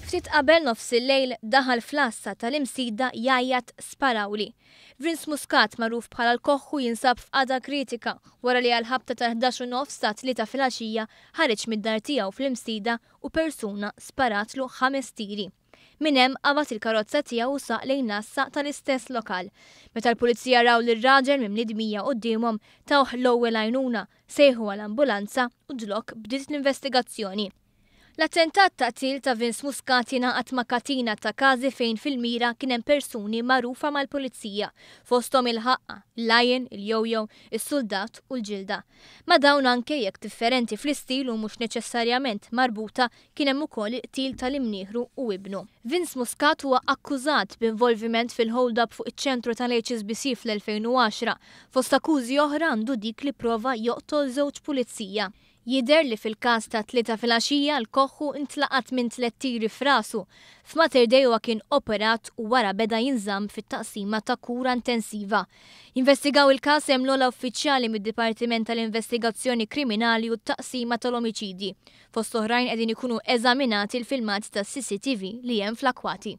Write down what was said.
Ftit qabel nofsillejl daħal fl-għassa tal-Imsida jgħajjat "Sparawli". Vince Muscat magħruf bħala l-Koħħu jinsab f'qagħda kritika wara li għall-ħabta tal-11 u nofs tat-Tlieta filgħaxija ħareġ mid-dar tiegħu fl-Imsida u persuna sparatlu ħames tiri. Minn hemm qabad il-karozza tiegħu u saq lejn l-għassa tal-istess lokal. Meta l-Pulizija raw lir-raġel mimli dmija quddiemhom tawh l-ewwel għajnuna, sejħu għal ambulanza u dlokk bdiet l-investigazzjoni. L-attentat ta' qtil ta' Vince Muscat jingħaqad ma' katina ta' każi fejn fil-mira kien hemm persuni magħrufa mal-Pulizija, fosthom il-Ħaqqa, il-Lion, il-Yo-Yo, is-Suldat u l-Ġilda. Ma' dawn anke jekk differenti fl-istil u mhux neċessarjament marbuta kien hemm ukoll il-qtil tal-Imnieħru u ibnu. Vince Muscat huwa akkużat b'involviment fil-hold-up fuq iċ-ċentru tal-HSBC fl-2010. Fost akkużi oħra għandu dik li prova joqtol żewġ pulizija. Jidher li fil-każ tat-Tlieta filgħaxija l-Koħħu ntlaqat minn tlett tiri f'rasu. F'Mater Dei huwa kien operat u wara beda jinżamm fit-taqsima ta' kura intensiva. Jinvestigaw il-każ hemm l-ogħla uffiċjali mid-Dipartiment tal-Investigazzjoni Kriminali u t-Taqsima tal-Omiċidji. Fost oħrajn qegħdin ikunu eżaminati l-filmati tas-CCTV li hemm fl-akkwati.